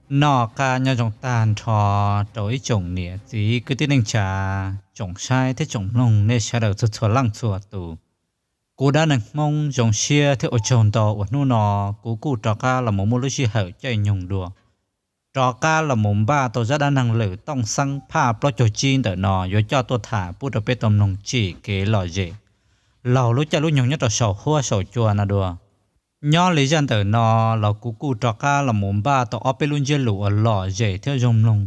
Noj qab nyob zoo tag nrho rau ib tsoom niam txiv kwv tij neej tsa, tsoom saib thiab tsoom mloog nej sawv daws txhua txhua leej txhua tus. Kuv dab neeg Hmoob zoo siab thiab ua tsaug ntau uas hnub no kuv kuj rov qab los mus muaj lub sij hawm caij nyoog dua, rov qab los mus npaj tau zaj dab neeg Lwm Tooj Xeeb phaj plaub caug tsib ntawm no yuav coj tuaj tham pub rau peb tau mloog tsim kev lom zem laug lub caij lub nyoog nyob rau saum huab saum cua no dua. Nyob li zaj ntawm no los kuv kuj rov qab los mus npaj tau ob peb lub ntsiab lus uas lom zem thiab zoo mloog,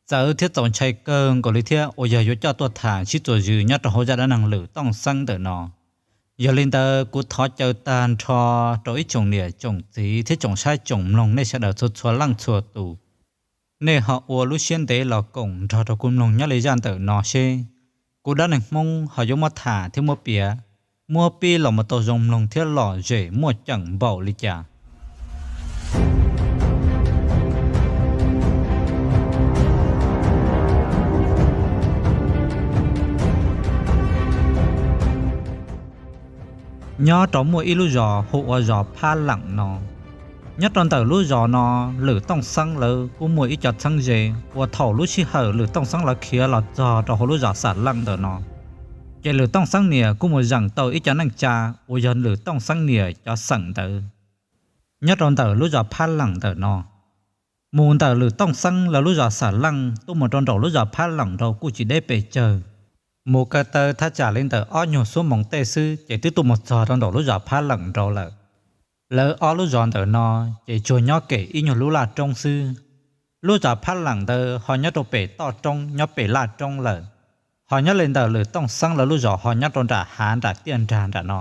txawv thiab txaus ntshai kawg nkaus li thiab uas yog yuav coj tuaj tham sib txuas zws nyob rau hauv zaj dab neeg Lwm Tooj Xeeb ntawm no. Yog li ntawd kuv thov caw tag nrho rau ib tsoom niam tsoom txiv thiab tsoom saib tsoom mloog nej sawv daws txhua txhua leej txhua tus, nej ho ua lub siab ntev los koom nrog rau kuv mloog nyob li zaj ntawm no seb kuv dab neeg Hmoob ho yuav muab tham thiab muab piav, muab pib los mus tau zoo mloog thiab lom zem muaj ceem npaum li cas. Nyob rau muaj ib lub zos hu ua zos Phab Leem no. Nyob rau ntawm lub zos no, Lwm Tooj Xeeb lawv kuj muaj ib co txheeb ze uas thaum lub sij hawm Lwm Tooj Xeeb lawv khiav los txog rau hauv lub zos Xam Leej ntawm no, ces Lwm Tooj Xeeb niam kuj mus zeem tau ib co neej tsa uas yog Lwm Tooj Xeeb niam cov xeem ntawd nyob rau ntawm lub zos Phab Leem ntawm no. Mus ntawm Lwm Tooj Xeeb lawv lub zos Xam Leej tuaj mus rau nraum lub zos Phab Leem nraud kuj tsis deb pes tsawg, mus ko taw thaj tsam li ntawm ob nyuag xuab moos tej xwb ces twb tuaj mus txog rau nraum lub zos Phab Leem nraud lawm. Lawv ob lub zos ntawm no ces tsuas nyob kem ib nyuag lub laj roob xwb. Lub zos Phab Leem ntawd ho nyob rau pem toj roob nyob pem laj roob lawm, ho nyob li ntawm Lwm Tooj Xeeb lawv lub zos ho nyob rau nram hav nram tiaj nrag nram no.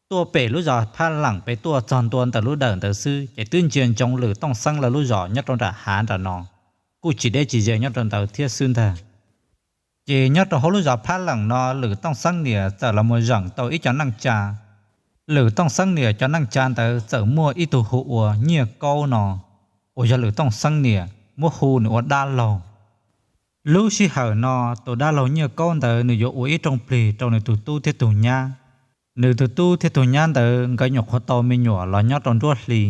Tuaj pem lub zos Phab Leem pem tuaj txog ntua ntawm lub dawm ntawd xwb ces twb ntsia ntsoov Lwm Tooj Xeeb lawv lub zos nyob rau nram hav nram no, kuj tsis deb tsis ze nyob rau ntawd thiab xwb ntag. Ces nyob rau hauv lub zos Phab Leem no Lwm Tooj Xeeb niam txawm los mus zeem tau ib co neej tsa. Lwm Tooj Xeeb niam cov neej tsa ntawd txawm muaj ib tug hu ua Nyiaj Kaub no, uas yog Lwm Tooj Xeeb niam muab hu nws ua dab laug. Lub sij hawm no tus dab laug Nyiaj Kaub ntawd nws yuav ua ib rooj plig rau nws tus tub thiab tus nyab. Nws tus tub thiab tus nyab ntawd nkawd nyuam qhuav tau me nyuam los nyob rau nruab hli.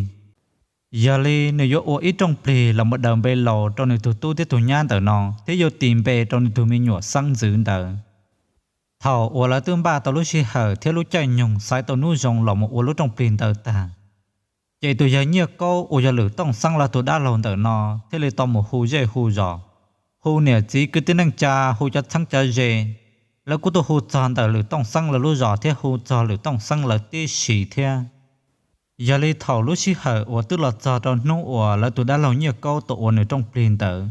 Yog li nws yuav ua ib rooj plig los mus daws npe laus rau nws tus tub thiab tus nyab ntawm no thiab yuav tis npe rau nws tus me nyuam xeeb ntxwv ntawd. Thaum uas lawv twb npaj tau lub sij hawm thiab lub caij nyoog xaiv tau hnub zoo los mus ua lub rooj plig ntawd tag, ces tus yawg Nyiaj Kaub uas yog Lwm Tooj Xeeb lawv tus dab laug ntawm no thiaj li tau mus hu zej hu zos, hu niam txiv kwv tij neej tsa, hu cov txheeb cov ze. Lawv kuj tuaj hu txog ntawm Lwm Tooj Xeeb lawv lub zos thiab hu txog Lwm Tooj Xeeb lawv tib si thiab. Yog li thaum lub sij hawm uas twb los txog rau hnub uas lawv tus dab laug Nyiaj Kaub tau ua nws rooj plig ntawd,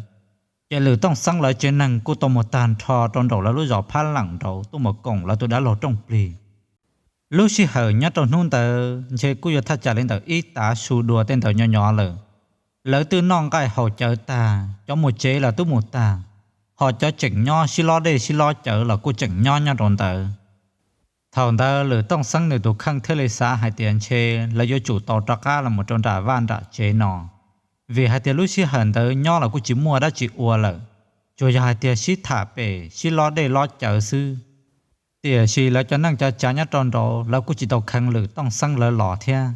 ces Lwm Tooj Xeeb lawv tsev neeg kuj tau mus tag nrho rau nraum lawv lub zos Phab Leem nraud tuaj mus koom lawv tus dab laug rooj plig. Lub sij hawm nyob rau hnub ntawd ntshe kuj yuav thaj tsam li ntawm ib tav su dua tej ntawd nyob nyob lawm. Lawv twb noj nqaij haus cawv tag, cov mus tsev los twb mus tag, ho cov tseem nyob sib lob dej sib lob cawv los kuj tseem nyob nyob rau ntawd. Thaum ntawd Lwm Tooj Xeeb nws tus kheej thiaj li xav hais tias ntshe lawv yuav tsum tau rov qab los mus rau nram vaj nram tsev no, vim hais tias lub sij hawm ntawd nyob los kuj tsis muaj dab tsi ua lawm, tsuas yog hais tias sib tham pem sib lob dej lob cawv xwb. Tiam sis lawv cov neej cov tsav nyob rau nraud lawv kuj tsis tau kheev Lwm Tooj Xeeb lawv los thiab.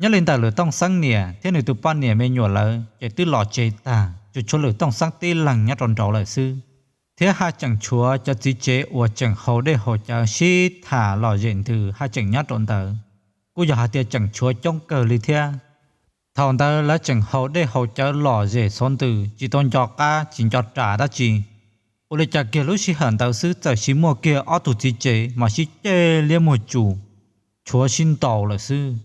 Nyob li ntawm Lwm Tooj Xeeb niam thiab nws tus poj niam me nyuam lawv ces twb los tsev tag, tsuas tshuav Lwm Tooj Xeeb tib leeg nyob rau nraud lawm xwb, thiab haj tseem tshuav cov txiv tsev uas tseem haus dej haus cawv sib tham lom zem ntws haj tseem nyob rau ntawd, kuj yog hais tias tseem tshuav coob kawg li thiab. Thaum ntawd lawv tseem haus dej haus cawv lom zem xov ntws tsis tau nco qab tsis nco ras dab tsi, ua li cas kiag lub sij hawm ntawd xwb txawm sis muaj kiag ob tug txiv tsev mas sib ceg liab muag tsus, tshuav sib ntaus lawm xwb.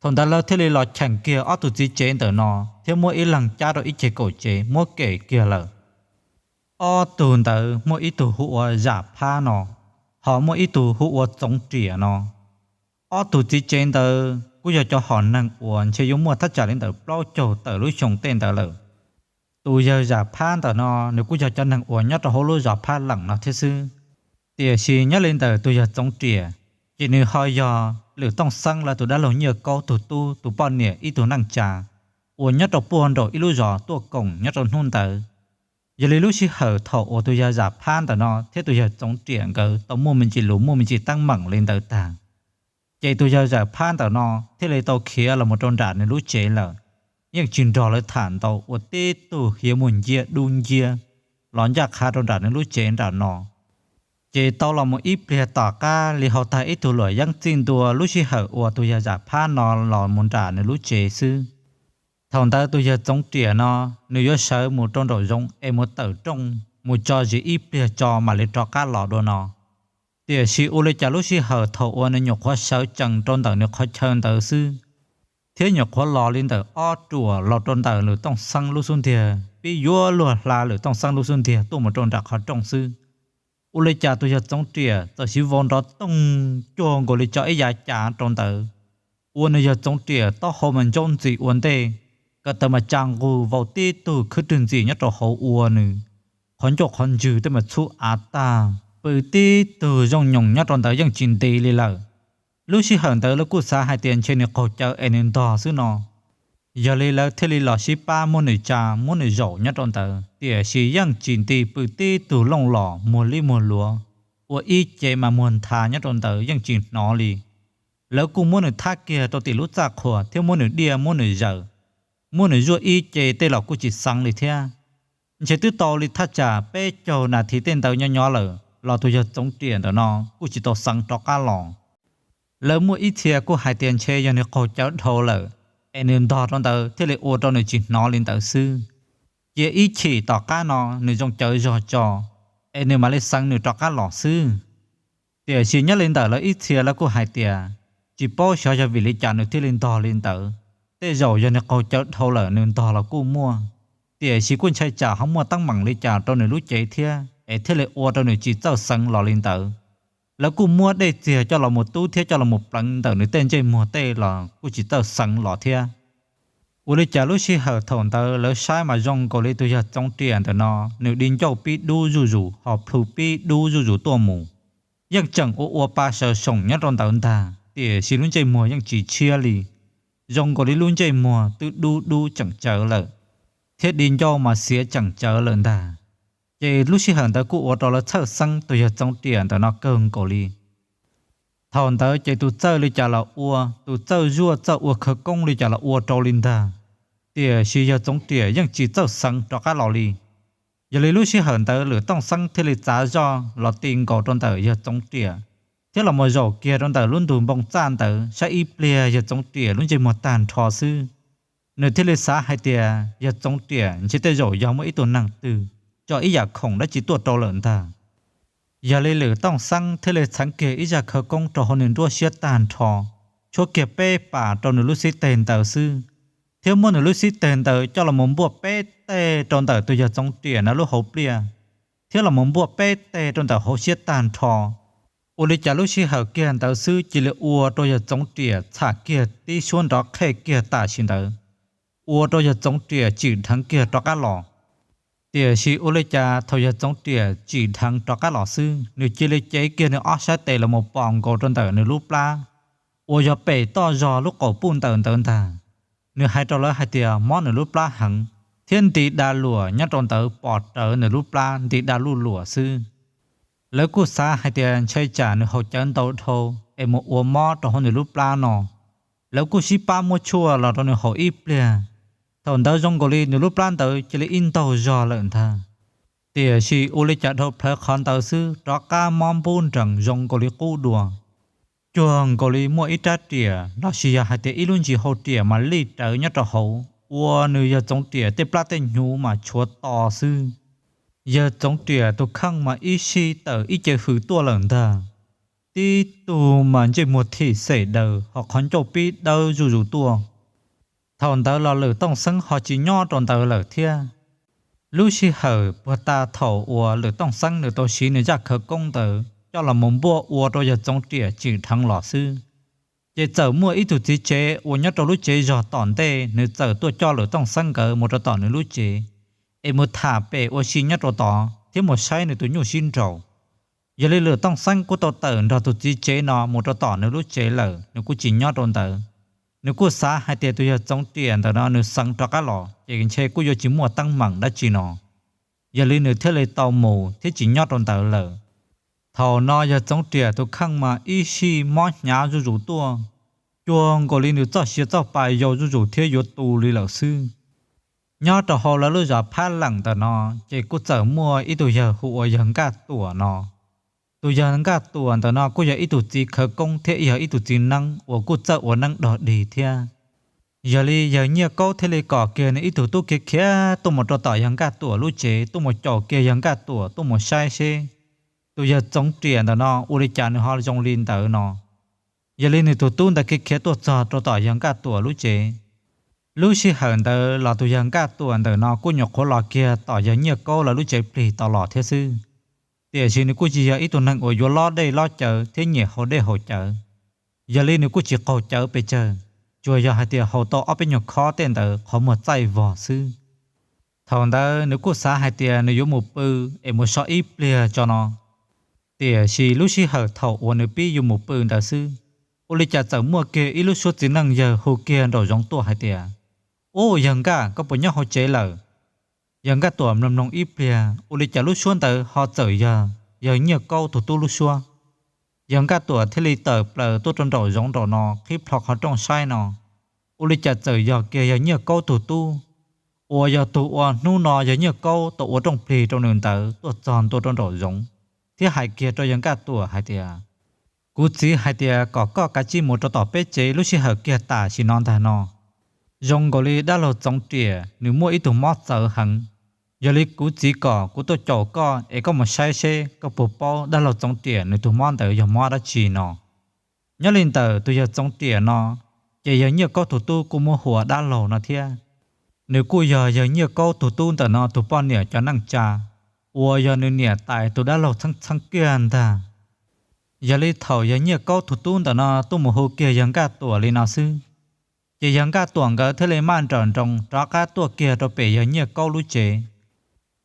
Thaum ntawd lawv thiaj li los cheem kiag ob tug txiv tsev ntawm no thiab muab ib leeg cab rau ib ceg kaum tsev muab kem kiag lawm. Ob tug ntawd muaj ib tug hu ua Zam Phab no, ho muaj ib tug hu ua Txoov Riam no. Ob tug txiv tsev ntawd kuj yog cov hom neeg uas ntshe yuav muaj thaj tsam li ntawm plaub caug tawm lub xyoo tej ntawd lawm. Tus yawg Zam Phab ntawm no nws kuj yog cov neeg uas nyob rau hauv lub zos Phab Leem no thiab xwb. Tiam sis nyob li ntawm tus yawg Txoov Riam, ces nws ho yog Lwm Tooj Xeeb lawv tus dab laug Nyiaj Kaub tus tub tus poj niam ib tug neej tsa uas nyob rau puag nraum ib lub zos tuaj koom nyob rau hnub ntawd. Yog li lub sij hawm thaum uas tus yawg Zam Phab ntawm no thiab tus yawg Txoov Riam nkawd tau muaj me ntsis lus muaj me ntsis teeb meem li ntawd tag, ces tus yawg Zam Phab ntawm no thiaj li tau khiav los mus rau nram nws lub tsev lawm. yeej tsis nrog lawv tham ntau, ua tib tug hiav mus nciab dub nciab los ncaj qha rau nram nws lub tsev nram no. Ces tau los mus ib pliag tom qab li hauv tag ib tug luam yeeb txij ntua lub sij hawm uas tus yawg zam phab no los mus nram nws lub tsev xwb. Thaum ntawd tus yawg Txoov Riam no nws yuav sawv mus rau nraum zoov es mus tawm rooj mus tso zis ib pliag tso mam li rov qab los dua no. Tiam sis ua li cas lub sij hawm thaum uas nws nyuam qhuav sawv tsees rau ntawm nws qhov chaw ntawd xwb, thiab nyuam qhuav los li ntawm ob ruam los rau ntawm Lwm Tooj Xeeb lub xub ntiag, pib yuav luag hla Lwm Tooj Xeeb lub xub ntiag tuaj mus rau nram qhov rooj xwb, ua li cas tus yawg Txoov Riam txawm siv vau nrov toog cuag nkaus li tso ib yav cav rau ntawd, ua nws yawg Txoov Riam taub hau mas ntsaub ntxim ua ntej, ko taw mas tsa nqug vau tib tug khwb rwg ntxim nyob rau hauv ua nws qhov ncauj qhov ntswg tej mas txhub av tag, pw tib tug zooj nyoos nyob rau ntawd yeej tsis nti li lawm. Lub sij hawm ntawd lawv kuj xav hais tias ntshe nws qaug cawv es nws ntog xwb no. Yog li lawv thiaj li los sib pab muab nws tsa muab nws zaum nyob rau ntawd, tiam sis yeej tsis nti, pw tib tug looj los muag li muag luav, ua ib ce mas muag nthav nyob rau ntawd yeej tsis hnov li. Lawv kuj muab nws thab kiag rau tim lub txaj qhua thiab muab nws diaj muab nws zaws, muab nws zuaj ib ce tej los kuj tsis xeev li thiab. Ntshe twb tau li thaj tsam peb caug nas this tej ntawd nyob nyob lawm los tus yawg Txoov Riam ntawm no kuj tsis tau xeev rov qab los. Lawv muaj ib txhia kuj hais tias ntshe yog nws qaug cawv dhau lawm, es nws ntog rau ntawd thiaj li ua rau nws tsis hnov li ntawd xwb. Cia ib chim tom qab no nws zoo cawv zog tso, es nws mam li xeev nws rov qab los xwb. Tiam sis nyob li ntawm lawv ib txhia lawv kuj hais tias, tsis paub xyov yog vim li cas nws thiaj li ntog li ntawd. Tej zaum yog nws qaug cawv dhau lawm nws ntog los kuj muaj, tiam sis kuj ntshai tsam ho muaj teeb meem li cas rau nws lub cev thiab es thiaj li ua rau nws tsis txawj xeev los li ntawd. Lawv kuj muab dej txiag coj los mus tub thiab coj los mus pleev ntawm nws tej ntsej muag tej los kuj tsis txawj xeev los thiab. Ua li cas lub sij hawm thaum ntawd lawv saib mas zoo nkaus li tus yawg Txoov Riam ntawm no, nws di ncauj pib dub zuj zus ho plhu pib dub zuj zus tuaj mus. Yeej tseem ua ua pa sawv soom nyob rau ntawd ntag, tiam sis lub ntsej muag yeej tsis tshiab li, zoo nkaus li lub ntsej muag twb dub dub tseem tsawv lawm, thiab di ncauj mas xiav tseem tsawv lawm ntag. Ces lub sij hawm ntawd kuj ua rau lawv txhawj xeeb tus yawg Txoov Riam ntawm no kawg nkaus li. Thaum ntawd ces tus txawj li cas los ua, tus txawj zuaj txawj ua khawv koob li cas los ua rau li ntag, tiam sis yawg Txoov Riam yeej tsis txawj xeev rov qab los li. Yog li lub sij hawm ntawd Lwm Tooj Xeeb thiaj li txav zoj los ti nkaus rau ntawm yawg Txoov Riam, thiab los mus zaum kiag rau ntawm lub ntug npoo txaj ntawd saib ib pliag yawg Txoov Riam lub ntsej muag tag nrho xwb. Nws thiaj li xav hais tias yawg Txoov Riam ntshe tej zaum yog muaj ib tug neeg twg tso ib yam khoom dab tsi tuaj rau lawm ntag. Yog li Lwm Tooj Xeeb thiaj li txheev kiag ib zaj khawv koob rau hauv nws nruab siab tag nrho, tshuab kiag peb pas rau nws lub xib teg ntawd xwb, thiab muab nws lub xib teg ntawd coj los mus npuaj peb teg rau ntawm tus yawg Txoov Riam na lub hauv pliaj, thiab los mus npuaj peb teg rau ntawm hauv siab tag nrho. Ua li cas lub sij hawm kiag ntawd xwb cia li ua rau yawg Txoov Riam txham kiag tib suab nrov qhej kiag tam sim ntawd, ua rau yawg Txoov Riam tsim dheev kiag rov qab los. Tiam sis ua li cas thaum yawg Txoov Riam tsim dheev rov qab los xwb, nws cia li cev kiag nws ob sab tes los mus pom nkaus rau ntawm nws lub plab, uas yog pem toj zog lub qaum puj ntawm ntawd ntag. Nws hais rau lawv hais tias mob nws lub plab heev, thiab nti da luam nyob rau ntawd pom rawv nws lub plab nti da luj luam xwb. Lawv kuj xav hais tias ntshai tsam nws haus cawv ntau dhau es mus ua mob rau hauv nws lub plab no. Lawv kuj sib pab muab tshuaj los rau nws haus ib pliag. Thaum ntawd zoo nkaus li nws lub plab ntawd cia li ib ntaug zog lawm ntag. Tiam sis ua li cas dhau plawv qhov ntawd xwb rov qab mob npub nrees zoo nkaus li qub dua, cuag nkaus li muaj ib rab riam los sis yog hais tias ib lub ntsis hau riam mas lij rawv nyob rau hauv, ua nws yawg Txoov Riam tej plab tej hnyuv mas tshuav to xwb. Yawg Txoov Riam tus kheej mas ib sij tawm ib ce hws tuaj lawm ntag. Tib tug mas ntsej muag thim xem daws ho qhov ncauj pib dawb zuj zus tuaj. Thaum ntawd los Lwm Tooj Xeeb ho tsis nyob rau ntawd lawm thiab. Lub sij hawm puag ta thaum uas Lwm Tooj Xeeb nws tau siv nws zaj khawv koob ntawd coj los mus npuaj ua rau yawg Txoov Riam tsim dheev los xwb, ces txawm muaj ib tug txiv tsev uas nyob rau lub tsev zog tom ntej nws txawm tuaj coj Lwm Tooj Xeeb nkawd mus rau tom nws lub tsev, es mus tham pem ua si nyob rau tod thiab mus saib nws tus nyuj sib nraus. Yog li Lwm Tooj Xeeb kuj tau tawm nrog tus txiv tsev no mus rau tom nws lub tsev lawm, nws kuj tsis nyob rau ntawd. Nws kuj xav hais tias tus yawg Txoov Riam ntawm no nws xeev rov qab los ces ntshe kuj yuav tsis muaj teeb meem dab tsi no. Yog li nws thiaj li tau mus thiab tsis nyob rau ntawd lawm. Thaum no yawg Txoov Riam tus kheej mas ib sij mob hnyav zuj zus tuaj, cuag nkaus li nws txoj sia txoj pa yau zuj zus thiab yuav tu li lawm xwb. Nyob rau hauv lawv lub zos Phab Leem ntawm no, ces kuj txawm muaj ib tug yawg hu ua yawg Nkaj Tuam no. Tus yawg Nkaj Tuam ntawm no kuj yog ib tug txiv khawv koob thiab yog ib tug txiv neeb uas kuj txawj ua neeb dog dig thiab. Yog li yawg Nyiaj Kaub thiaj li kom kiag nws ib tug tub khiav khiav tuaj mus rau tom yawg Nkaj Tuam lub tsev, tuaj mus caum kiag yawg Nkaj Tuam tuaj mus saib seb tus yawg Txoov Riam ntawm no ua li cas nws ho zoo li ntawd no. Yog li nws tus tub ntawd khiav khiav tuaj txog rau tom yawg Nkaj Tuam lub tsev. Lub sij hawm ntawd los tus yawg Nkaj Tuam ntawm no kuj nyuam qhuav los kiag tom yawg Nyiaj Kaub lawv lub tsev plig tau los thiab xwb, tiam sis nws kuj tsis yog ib tug neeg uas yuav lob dej lob cawv thiab nyiam haus dej haus cawv. Yog li nws kuj tsis qaug cawv pes tsawg, tsuas yog hais tias haus tau ob peb nyuag khob tej ntawd qhov muag txaij vog xwb. Thaum ntawd nws kuj xav hais tias nws yuav mus pw es mus so ib pliag tso no. Tiam sis lub sij hawm thaum uas nws pib yuav mus pw ntawd xwb, ua li cas txawm muaj kiag ib lub suab txiv neej yawg hu kiag nraum zoov tuaj hais tias, Ub, yawg Nkaj, koj puas nyob hauv tsev lawm? Yawg Nkaj Tuam mloog mloog ib pliag, ua li cas lub suab ntawd ho txawm yog yawg Nyiaj Kaub tus tub lub suab. Yawg Nkaj Tuam thiaj li tawm plaws tuaj rau nraum zoov nraum no qhib plho qhov rooj saib no, ua li cas txawm yog kiag yawg Nyiaj Kaub tus tub, uas yog tus uas hnub no yawg Nyiaj Kaub tau ua rooj plig rau nws ntawd tuaj txog ntua rau nraum zoov, thiab hais kiag rau yawg Nkaj Tuam hais tias, Kuv txiv hais tias kom koj kav tsij mus rau tom peb tsev lub sij hawm kiag tam sim no ntag no. Zoo nkaus li dab laug Txoov Riam nws muaj ib tug mob txawv heev. Yog li kuv txiv kom kuv tuaj caum koj es koj mus saib seb koj puas paub dab laug Txoov Riam nws tus mob ntawd yog mob dab tsi no. Nyob li ntawm tus yawg Txoov Riam no, ces yawg Nyiaj Kaub tus tub kuj muab hu ua dab laug no thiab. Nws kuj yog yawg Nyiaj Kaub tus tub ntawm no tus poj niam cov neej tsa, uas yog nws niam tais tus dab laug txheeb txheeb kiag ntag. Yog li thaum yawg Nyiaj Kaub tus tub ntawm no tuaj mus hu kiag yawg Nkaj Tuam li no xwb, ces yawg Nkaj Tuam nkawd thiaj li maj nrawm nroos rov qab tuaj kiag rau pem yawg Nyiaj Kaub lub tsev.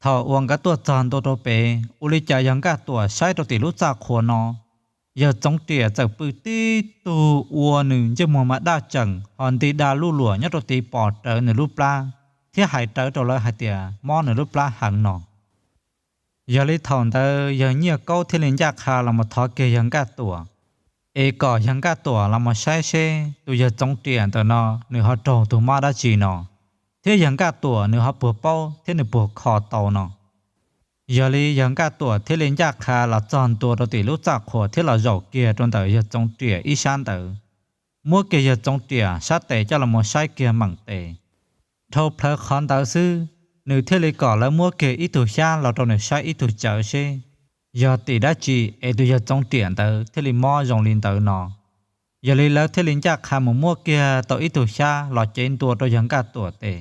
Thaum uas nkawd tuaj txog ntua rau pem, ua li cas yawg Nkaj Tuam saib rau tim lub txaj qhua no, yawg Txoov Riam txawm pw tib tug ua nws ntsej muag mas daj tseem ho nti da luj luam nyob rau tid pos rawv nws lub plab, thiab hais rawv rau lawv hais tias mob nws lub plab heev no. Yog li thaum ntawd yawg Nyiaj Kaub thiaj li ncaj qha los mus thov kiag yawg Nkaj Tuam, es kom yawg Nkaj Tuam los mus saib seb tus yawg Txoov Riam ntawm no nws ho raug tus mob dab tsi no, thiab yawg Nkaj Tuam nws ho puas paub thiab nws puas kho tau no. Yog li yawg Nkaj Tuam thiaj li ncaj qha los txog ntua rau tim lub txaj qhua thiab los zaum kiag rau ntawm yawg Txoov Riam ib sab ntawd, muab kiag yawg Txoov Riam sab tes coj los mus saib kiag meem tes. Dhau plawv qhov ntawd xwb, nws thiaj li kom lawv muab kiag ib tug xyab los rau nws saib ib tug cawv seb yog tim dab tsi es tus yawg Txoov Riam ntawd thiaj li mob zoo li ntawd no. Yog li lawv thiaj li ncaj qha mus muab kiag tau ib tug xyab los cev ntua rau yawg Nkaj Tuam tes.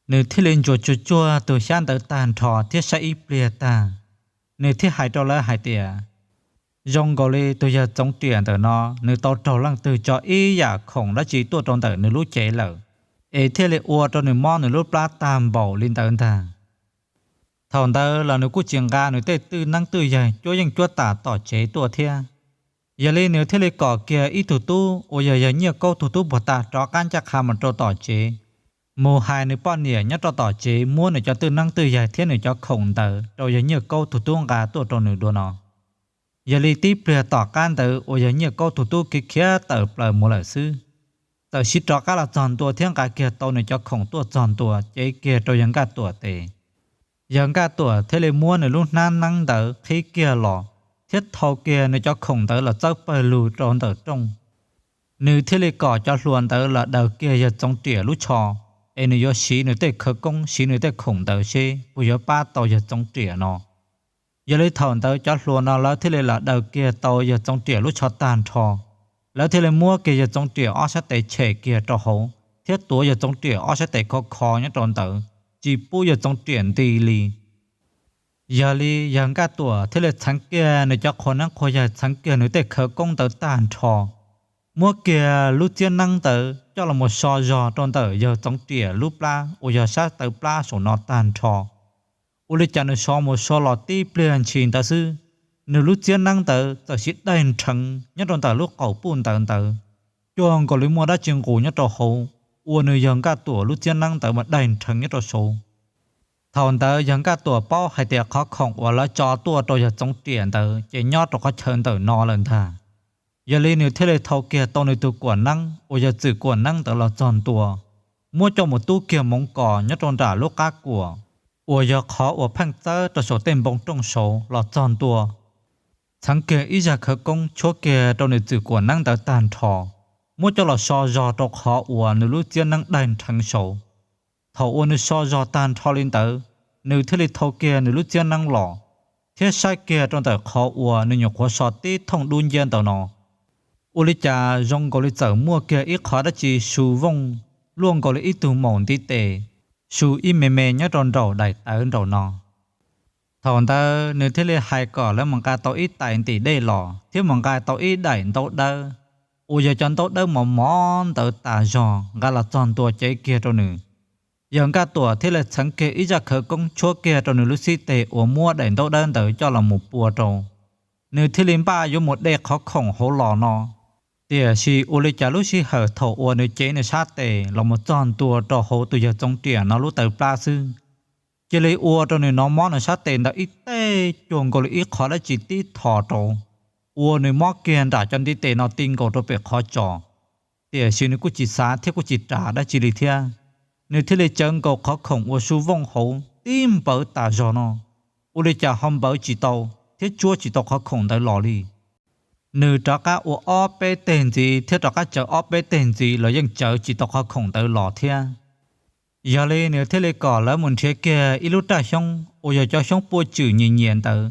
Nws thiaj li ntsuas tsuag tsuag tus xyab ntawd tag nrho thiab saib ib pliag tag, nws thiaj hais rau lawv hais tias, zoo nkaus li tus yawg Txoov Riam ntawm no nws tau raug leej twg tso ib yam khoom dab tsi tuaj rau ntawm nws lub cev lawm, es thiaj li ua rau nws mob nws lub plab tag npaum li ntawd ntag. Thaum ntawd los nws kuj tsis nqa nws tej twj neeb twj yaig cuab yeej cuab tam tom tsev tuaj thiab. Yog li nws thiaj li kom kiag ib tug tub uas yog yawg Nyiaj Kaub tus tub puag ta rov qab ncaj qha mus rau tom tsev, mus hais nws poj niam nyob rau tom tsev muab nws cov twj neeb twj yaig thiab nws cov khoom ntawd rau yawg Nyiaj Kaub tus tub nqa tuaj rau nws dua no. Yog li tib pliag tom qab ntawd uas yawg Nyiaj Kaub tus tub khiav khiav tawm plaws mus lawm xwb, txawm sib rov qab los txog ntua thiab nqa kiag tau nws cov khoom tuaj txog ntua cev kiag rau yawg Nkaj Tuam tes. Yawg Nkaj Tuam thiaj li muab nws lub hnab neeb ntawd qhib kiag los, thiab thau kiag nws cov khoom ntawd los txawb pawg lug rau ntawm rooj. Nws thiaj li kom cov hluas ntawd los daws kiag yawg Txoov Riam lub tsho, es nws yuav siv nws tej khawv koob siv nws tej khoom ntawd seb puas yuav pab tau yawg Txoov Riam no. Yog li thaum ntawd cov hluas no lawv thiaj li los daws kiag tau yawg Txoov Riam lub tsho tag nrho. Lawv thiaj li muab kiag yawg Txoov Riam ob sab tes tshem kiag rau hauv thiab tuav yawg Txoov Riam ob sab tes khov kho nyob rau ntawd, tsis pub yawg Txoov Riam nti li. Yog li yawg Nkaj Tuam thiaj li txheev kiag nws cov qhua neeb qhua yaig, txheev kiag nws tej khawv koob ntawd tag nrho, muab kiag lub txiab neeb ntawd coj los mus so zog rau ntawm yawg Txoov Riam lub plab uas yog sab tawv plab saum no tag nrho. Ua li cas nws so mus so los tib pliag ntshis ntawd xwb, nws lub txiab neeb ntawd txawm sib daig nrheev nyob rau ntawm lub qaum puj ntawd ntawd, cuag nkaus li muaj dab tsi nqus nyob rau hauv, ua nws yawg Nkaj Tuam lub txiab neeb ntawd mas daig nrheev nyob rau saud. Thaum ntawd yawg Nkaj Tuam paub hais tias qhov khoom uas lawv tso tuaj rau yawg Txoov Riam ntawd ces nyob rau qhov chaw ntawm no lawm ntag. Yog li nws thiaj li thau kiag tau nws tus kuam neeb uas yog txwm kuam neeb ntawd los txog ntua, muab coj mus tub kiag moov kos nyob rau nram lub qab kuam uas yog qhov uas pheej txawb rau saum tej npoo rooj saud los txog ntua, txheev kiag ib zaj khawv koob tshuab kiag rau nws txwm kuam neeb ntawd tag nrho, muab coj los so zog rau qhov uas nws lub txiab neeb daig nrheev saud. Thaum uas nws so zog tag nrho li ntawd, nws thiaj li thau kiag nws lub txiab neeb los, thiab saib kiag rau ntawm qhov uas nws nyuam qhuav so tib thooj dub nciab ntawd no, ua li cas zoo nkaus li txawm muaj kiag ib qhov dab tsi su vooj luaj nkaus li ib tug maum ntiv tes, su ib me me nyob rau nraum daim tawv nraum no. Thaum ntawd nws thiaj li hais kom lawv mus nqa tau ib tais ntim dej los thiab mus nqa tau ib daim ntaub dawb, uas yog cov ntaub dawb mos mos ntawd tas zog nqa los txog ntua cev kiag rau nws. Yawg Nkaj Tuam thiaj li txheev kiag ib zaj khawv koob tshuab kiag rau nws lub xib teg uas muab daim ntaub dawb ntawd coj los mus pua rau. Nws thiaj li npaj yuav mus de qhov khoom hauv los no, tiam sis ua li cas lub sij hawm thaum uas nws cev nws sab tes los mus txog ntua rau hauv tus yawg Txoov Riam no lub taw plab xwb, cia li ua rau nws hnov mob nws sab tes ntawd ib teg cuag nkaus li ib qhov dab tsi tib tho rau, ua nws mob kiag nram cov ntiv tes no ti nkaus rau pem qhov tsos. Tiam sis nws kuj tsis xav thiab kuj tsis ras dab tsi li thiab, nws thiaj li tsawv nkaus qhov khoom uas su vooj hauv tib npawv tas zog no, ua li cas ho npawv tsis tau thiab tsuab tsis tau qhov khoom ntawd los li. Nws rov qab ua ob peb teg ntxiv thiab rov qab tsawv ob peb teg ntxiv los yeej tsawv tsis tau qhov khoom ntawd los thiab. Yog li nws thiaj li kom lawv mus nrhiav kiag ib lub raj xyoob uas yog cov xyoob puaj tswm nyias nyias ntawd,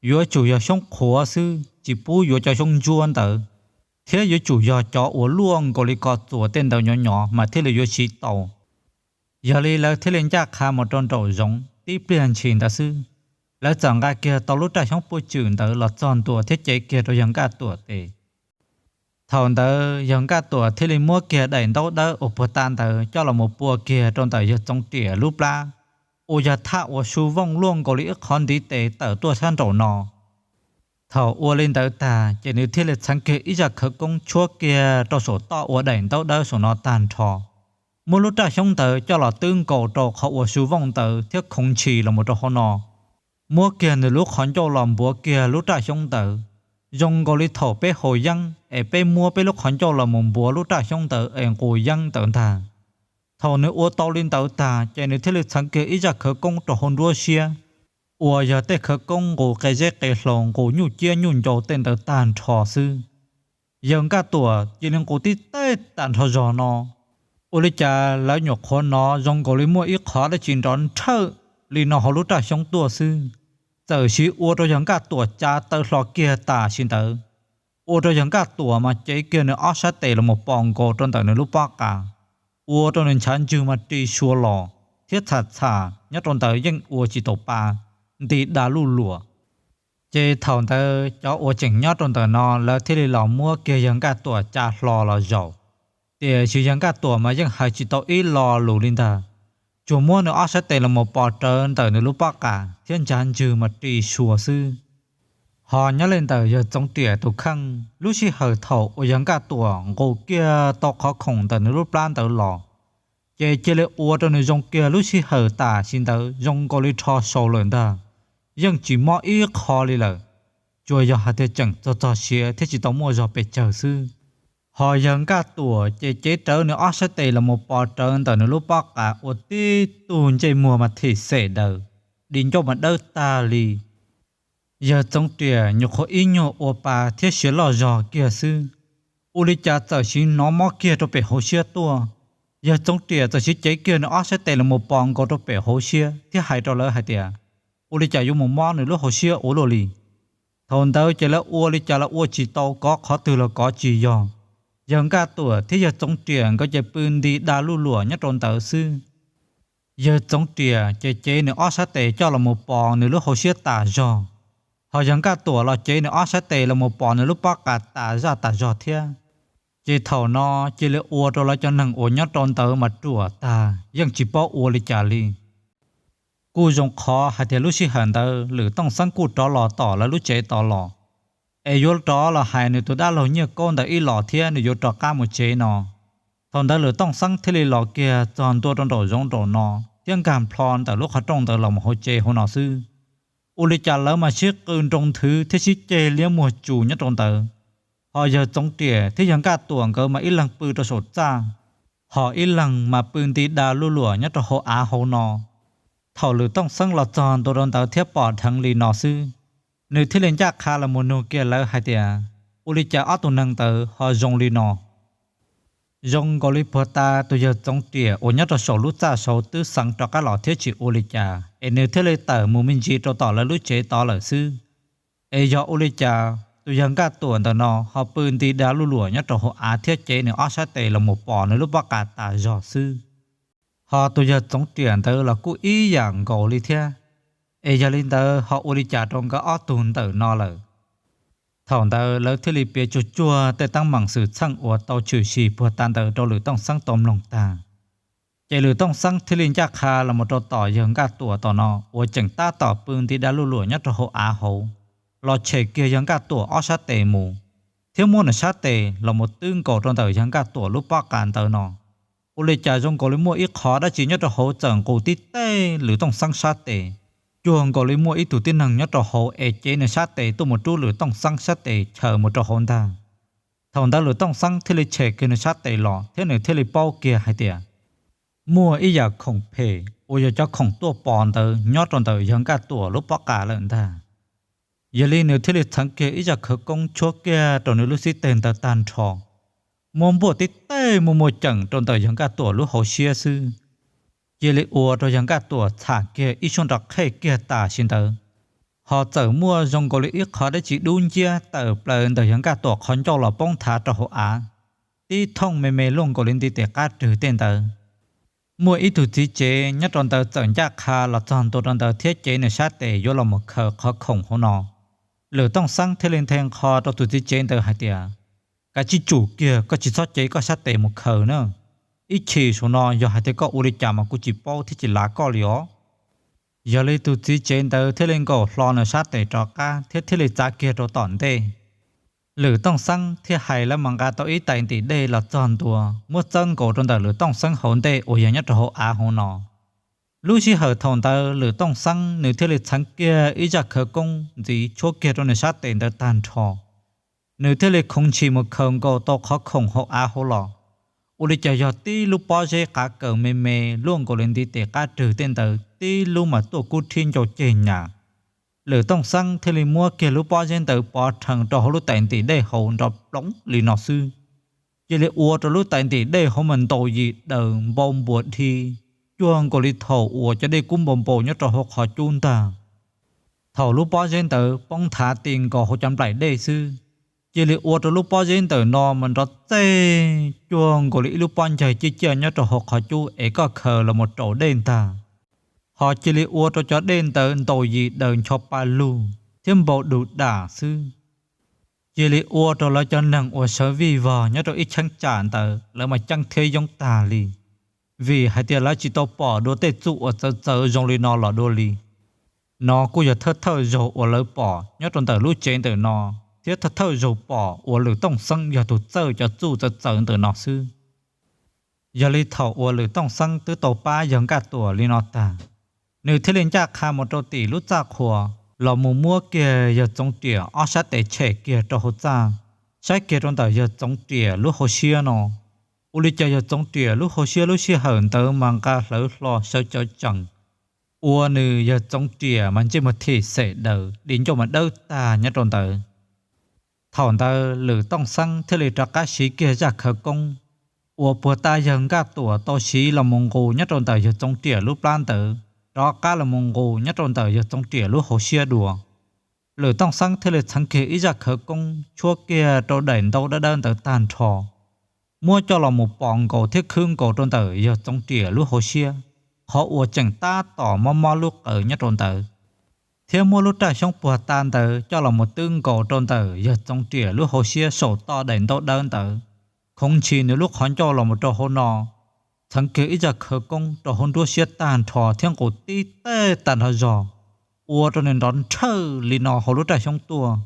yuav tsum yog xyoob qhuav xwb tsis pub yuav cov xyoob ntsuab ntawd, thiab yuav tsum yog cov uas luaj nkaus li ko txuas tej ntawd nyov nyov mas thiaj li yuav siv tau. Yog li lawv thiaj li ncaj qha mus rau nraum zoov tib pliag ntshis ntawd xwb, lawv txawm nqa kiag tau lub raj xyoob puaj tswm ntawd los txog ntua thiab cev kiag rau yawg Nkaj Tuam tes. Thaum ntawd yawg Nkaj Tuam thiaj li muab kiag daim ntaub dawb uas puag ta ntawd coj los mus pua kiag rau ntawm yawg Txoov Riam lub plab, uas yog thaj uas su vooj luaj nkaus li ib qhov ntiv tes tawm tuaj sab nraum no. Thaum ua li ntawd tag ces nws thiaj li txheev kiag ib zaj khawv koob tshuab kiag rau saum toj ua daim ntaub dawb saum no tag nrho, muab lub raj xyoob ntawd coj los twb nkaus rau qhov uas su vooj ntawd thiab khoov ntshis los mus rau hauv no. Muab kiag nws lub qhov ncauj los npuav kiag lub raj xyoob ntawd, zoo nkaus li thaum peb haus yeeb es peb muab peb lub qhov ncauj los mus npuav lub raj xyoob ntawd es nqus yeeb ntawd ntag. Thaum nws ua tau li ntawd tag ces nws thiaj li txheev kiag ib zaj khawv koob rau hauv nruab siab, uas yog tej khawv koob nqus qe zeb qe hlau nqus nyuj ciab nyuj ncau tej ntawd tag nrho xwb. Yawg Nkaj Tuam cia li nqus tib teg tag nrho zog no, ua li cas lawv nyuam qhuav hnov zoo nkaus li muaj ib qhov dab tsi nrov nrhawj li no hauv lub raj xyoob tuaj xwb, txawm siv ua rau yawg Nkaj Tuam tsa taw hlo kiag tam sim ntawd, ua rau yawg Nkaj Tuam mas cev kiag nws ob sab tes los mus pos nkaus rau ntawm nws lub pob qa, ua rau nws ntshav ntswg mas ris sua los thiab txham txham nyob rau ntawd yeej ua tsis tau pa, nti da luj luam. Ces thaum ntawd cov uas tseem nyob rau ntawm no lawv thiaj li los muab kiag yawg Nkaj Tuam tsa hlo los zaum, tiam sis yawg Nkaj Tuam mas yeej hais tsis tau ib lo lus li ntag, tsuas muab nws ob sab tes los mus pos rawv ntawm nws lub pob qa thiab ntshav ntswg mas ris sua xwb. Ho nyob li ntawm yawg Txoov Riam tus kheej, lub sij hawm thaum uas yawg Nkaj Tuam nqus kiag tau qhov khoom ntawm nws lub plab ntawd los, ces cia li ua rau nws zoo kiag lub sij hawm tam sim ntawd zoo nkaus li rho sau lawm ntag, yeej tsis mob ib qho li lawm, tsuas yog hais tias tseem txog txog siav thiab tsis tau muaj zog pes tsawg xwb. Ho yawg Nkaj Tuam ces cev rawv nws ob sab tes los mus pos rawv ntawm nws lub pob qa ua tib tug ntsej muag mas thim xem daws, di ncauj mas dawb tag li. Yawg Txoov Riam nyuam qhuav ib nyuag ua pa thiab siav loj zog kiag xwb, ua li cas txawm siv hnov mob kiag rau pem hauv siab tuaj. Yawg Txoov Riam txawm siv cev kiag nws ob sab tes los mus pos nkaus rau pem hauv siab thiab hais rau lawv hais tias, ua li cas yuav mus mob nws lub hauv siab ua luaj li. Thaum ntawd ces lawv ua li cas los ua tsis tau, kov qhov twg los kov tsis yog. Yawg Nkaj Tuam thiab yawg Txoov Riam nkawd ces pw nti da luj luam nyob rau ntawd xwb. Yawg Txoov Riam ces cev nws ob sab tes coj los mus pos nws lub hauv siab tas zog, ho yawg Nkaj Tuam los cev nws ob sab tes los mus pos nws lub pob qa tas zaj tas zog thiab. Ces thaum no cia li ua rau lawv cov neeg uas nyob rau ntawd mas ruam tag, yeej tsis paub ua li cas li. Kuj zoo qhov hais tias lub sij hawm ntawd Lwm Tooj Xeeb kuj rov los tom lawv lub tsev tod los, es yuav rov los hais nws tus dab laug Nyiaj Kaub ntawd ib los thiab nws yuav rov qab mus tsev no. Thaum ntawd Lwm Tooj Xeeb thiaj li los kiag txog ntua rau nraum zoov nraum no thiab nkag nplho ntawm lub qhov rooj ntawd los mus hauv tsev hauv no xwb. Ua li cas lawv mas sib qw nroo nthwv thiab sib ceg liab muag tsus nyob rau ntawd. Ho yawg Txoov Riam thiab yawg Nkaj Tuam nkawd mas ib leeg pw rau saum txaj, ho ib leeg mas pw nti da luj luam nyob rau hauv av hauv no. Thaum Lwm Tooj Xeeb los txog ntua rau ntawd thiab pom dheev li no xwb, nws thiaj li ncaj qha los mus nug kiag lawv hais tias, ua li cas ob tug neeg ntawd ho zoo li no? Zoo nkaus li puag ta tus yawg Txoov Riam uas nyob rau saum lub txaj saud twb xeev rov qab los thiab tsis ua li cas es nws thiaj li tawm mus me ntsis rau tom lawv lub tsev tod lawm xwb. Es yog ua li cas tus yawg Nkaj Tuam ntawm no ho pw nti da luj luam nyob rau hauv av thiab cev nws ob sab tes los mus pom nws lub pob qa tas zog xwb? Ho tus yawg Txoov Riam ntawd los kuj ib yam nkaus li thiab. Es yog li ntawd ho ua li cas rau nkawd ob tug ntawm no lawm? Thaum ntawd lawv thiaj li piav tsuag tsuag tej teeb meem xwm txheej uas tau tshwm sim puag ta ntawd rau Lwm Tooj Xeeb tau mloog tag. Ces Lwm Tooj Xeeb thiaj li ncaj qha los mus rau tom yawg Nkaj Tuam tom no uas tseem tab tom pw nti da luj luam nyob rau hauv av hauv, los tshem kiag yawg Nkaj Tuam ob sab tes mus, thiab muab nws sab tes los mus twb nkaus rau ntawm yawg Nkaj Tuam lub pob qa ntawd no. Ua li cas zoo nkaus li muaj ib qho dab tsi nyob rau hauv txawm nqus tib teg Lwm Tooj Xeeb sab tes, cuag nkaus li muaj ib tug tib neeg nyob rau hauv es cev nws sab tes tuaj mus rub Lwm Tooj Xeeb sab tes chaws mus rau hauv ntag. Thaum ntawd Lwm Tooj Xeeb thiaj li tshem kiag nws sab tes los thiab nws thiaj li paub kiag hais tias muaj ib yam khoom phem uas yog cov khoom tuaj pov ntawd nyob rau ntawm yawg Nkaj Tuam lub pob qa lawm ntag. Yog li nws thiaj li txheev kiag ib zaj khawv koob tshuab kiag rau nws lub xib teg ntawd tag nrho, muab npuaj tib teg muaj muaj ceem rau ntawm yawg Nkaj Tuam lub hauv siab xwb, cia li ua rau yawg Nkaj Tuam txham kiag ib suab nrov qhej kiag tam sim ntawd. Ho txawm muaj zoo nkaus li ib qho dab tsi dub nciab tawm plaws ntawm yawg Nkaj Tuam qhov ncauj los poob nthav rau hauv av, tib thooj me me luaj nkaus li nti tes qab rwg tej ntawd. Muaj ib tug txiv tsev nyob rau ntawd txawm ncaj qha los txog ntua rau ntawd thiab cev nws sab tes yuav los mus khaws qhov khoom hauv no. Lwm Tooj Xeeb thiaj li nthe nqho rau tus txiv tsev ntawd hais tias, kav tsij tsum kiag, koj tsis txhob cev koj sab tes mus khaws na. Ib chim saum no yog hais tias koj ua li cas mas kuv tsis paub thiab tsis lav koj li os. Yog li tus txiv tsev ntawd thiaj li nkaum hlo nws sab tes rov qab thiab thiaj li txav kiag rau tom ntej. Lwm Tooj Xeeb thiaj hais lawv mas nqa tau ib tais ntim dej los txog ntua muab txawb nkaus rau ntawm Lwm Tooj Xeeb hauv ntej uas yog nyob rau hauv av hauv no. Lub sij hawm thaum ntawd Lwm Tooj Xeeb nws thiaj li txheev kiag ib zaj khawv koob ntxiv tshuab kiag rau nws sab tes ntawd tag nrho. Nws thiaj li khoov ntshis mus khaws nkaus tau qhov khoom hauv av hauv los, ua li cas yog tib lub pob zeb qav kaws me me luaj nkaus li ntiv tes qab rwg tej ntawd tib lub mas tuaj kub rhib ncau ceg nyam. Lwm Tooj Xeeb thiaj li muab kiag lub pob zeb ntawd pov rhees rau hauv lub tais ntim dej hauv nrov ploov li no xwb, cia li ua rau lub tais ntim dej hauv mas ntaus yim daws npau npuas dhi, cuag nkaus li thaum uas cov dej kub npau npau nyob rau hauv qhov cub ntag. Thaum lub pob zeb ntawd poob nthav ti nkaus hauv cov nplaim dej xwb, cia li ua rau lub pob zeb ntawm no mas nrov txeg cuag nkaus li ib lub pob ncaig ciaj ciaj nyob rau hauv qhov cub es koj khaws los mus raus dej ntag. Ho cia li ua rau cov dej ntawd ntaus yim daws ncho pa lug thiab npau du dam xwb. Cia li ua rau lawv cov neeg uas sawv vij vog nyob rau ib cheeb tsam ntawd lawv mas ceeb thiab yoob tag li, vim hais tias lawv tsis tau pom dua tej txuj uas txawv txawv zoo li no los dua li. No kuj yog thawj thawj zaug uas lawv pom nyob rau ntawm lub tsev ntawm no, thiab thawj thawj zaug pom uas Lwm Tooj Xeeb yog tus txawj cov txuj txawv txawv ntawm no xwb. Yog li thaum uas Lwm Tooj Xeeb twb tau pab yawg Nkaj Tuam li no tag, nws thiaj li ncaj qha mus rau tim lub txaj qhua, los mus muab kiag yawg Txoov Riam ob sab tes tshem kiag rau hauv txaj, saib kiag rau ntawm yawg Txoov Riam lub hauv siab no. Ua li cas yawg Txoov Riam lub hauv siab lub sij hawm ntawd mas nqa hlawv hlo sawv cawv tsees, ua nws yawg Txoov Riam mas ntsej muag thim xem daws di ncauj mas dawb tag nyob rau ntawd. Thaum ntawd Lwm Tooj Xeeb thiaj li rov qab siv kiag zaj khawv koob uas puag ta yawg Nkaj Tuam tau siv los mus nqus nyob rau ntawm yawg Txoov Riam lub plab ntawd rov qab los mus nqus nyob rau ntawm yawg Txoov Riam lub hauv siab dua. Lwm Tooj Xeeb thiaj li txheev kiag ib zaj khawv koob tshuab kiag rau daim ntaub dawb dawb ntawd tag nrho, muab coj los mus pov nkaus thiab khwb nkaus rau ntawm yawg Txoov Riam lub hauv siab, qhov uas tseem tab tom mob mob lub qawv nyob rau ntawd, thiab muab lub raj xyoob puag ta ntawd coj los mus twb nkaus rau ntawm yawg Txoov Riam lub hauv siab saum toj daim ntaub dawb ntawd, khoov ntshis nws lub qhov ncauj los mus rau hauv no, txheev kiag ib zaj khawv koob rau hauv nruab siab tag nrho thiab nqus tib teg tag nrho zog, ua rau nws nrov nrhawj li no hauv lub raj xyoob tuaj,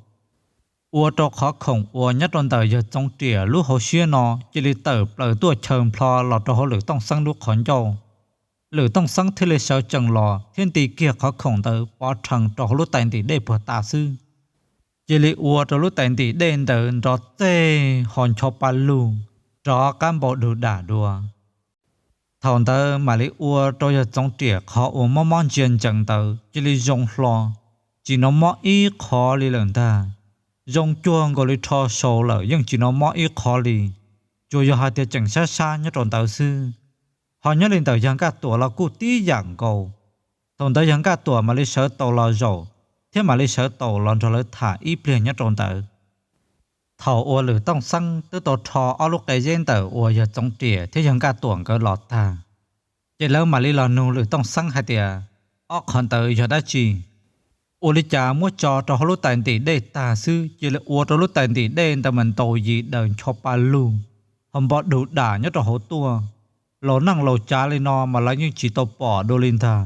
ua rau qhov khoom uas nyob rau ntawm yawg Txoov Riam lub hauv siab no cia li tawm plaws tuaj chaw nplho los rau hauv Lwm Tooj Xeeb lub qhov ncauj. Lwm Tooj Xeeb thiaj li sawv tsees los thiab nti kiag qhov khoom ntawd pov rhees rau hauv lub tais ntim dej puag ta xwb. cia li ua rau lub tais ntim dej ntawd nrov txeg ho ncho pa lug rov qab npau dug dam dua. Thaum ntawd mam li ua rau yawg Txoov Riam qhov uas mob mob ntsia ntsees ntawd cia li zoo hlo, tsis hnov mob ib qho li lawm ntag. Zoo cuag nkaus li rho sau lawm yeej tsis hnov mob ib qho li, tsuas yog hais tias tseem sab sab nyob rau ntawd xwb. Ho nyob li ntawm yawg Nkaj Tuam los kuj tib yam nkaus. Thaum ntawd yawg Nkaj Tuam mam li sawv tau los zaum thiab mam li sawv tau los nrog lawv tham ib pliag nyob rau ntawd. Thaum uas Lwm Tooj Xeeb twb tau rho ob lub qe zeb ntawm uas yawg Txoov Riam thiab yawg Nkaj Tuam nkawd los tag, ces lawv mam li los nug Lwm Tooj Xeeb hais tias, ob qhov ntawd yog dab tsi? Ua li cas muab tso rau hauv lub tais ntim dej tag xwb cia li ua rau lub tais ntim dej ntawd mas ntaus yim daws ncho pa lug, ho npau dug dam nyob rau hauv tuaj? Laus neej laus tsav li no mas lawv yeej tsis tau pom dua li ntag.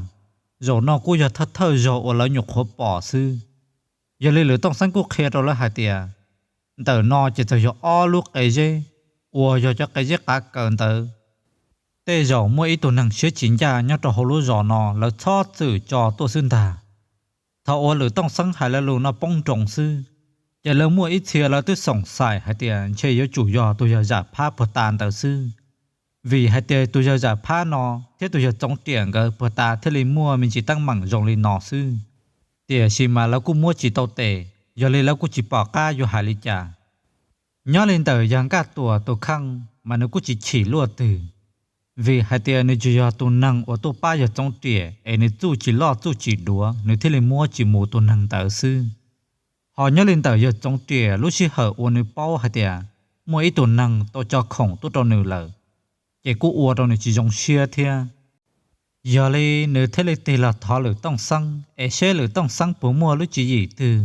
Zaum no kuj yog thawj thawj zaug uas lawv nyuam qhuav pom xwb. Yog li Lwm Tooj Xeeb kuj qhia rau lawv hais tias, ntawm no ces txawm yog ob lub qe zeb uas yog cov qe zeb qav kaws ntawd. Tej zaum muaj ib tug neeg siab tsis ncaj nyob rau hauv lub zos no lawv txhob txwm tso tuaj xwb ntag. Thaum uas Lwm Tooj Xeeb hais lawv lus no poob nroos xwb, ces lawv muaj ib txhia lawv twb xoom xaim hais tias ntshe yuav tsum yog tus yawg Zam Phab puag ta ntawd xwb. Vim hais tias tus yawg Zam Phab no thiab tus yawg Txoov Riam nkawd puag ta thiaj li muaj me ntsis teeb meem zoo li no xwb. Tiam sis mas lawv kuj muab tsis tau tes, yog li lawv kuj tsis pom qab yuav hais li cas. Nyob li ntawm yawg Nkaj Tuam tus kheej mas nws kuj tsis chim luaj twg, vim hais tias nws tsuas yog tus neeg uas tuaj pab yawg Txoov Riam es nws txuj tsis loj txuj tsis duav nws thiaj li muab tsis mus tus neeg ntawd xwb. Ho nyob li ntawm yawg Txoov Riam lub sij hawm uas nws paub hais tias muaj ib tug neeg tau tso khoom tuaj rau nws lawm, ces kuj ua rau nws tsis zoo siab thiab. Yog li nws thiaj li tig los thov Lwm Tooj Xeeb es seb Lwm Tooj Xeeb puas muaj lub tswv yim twg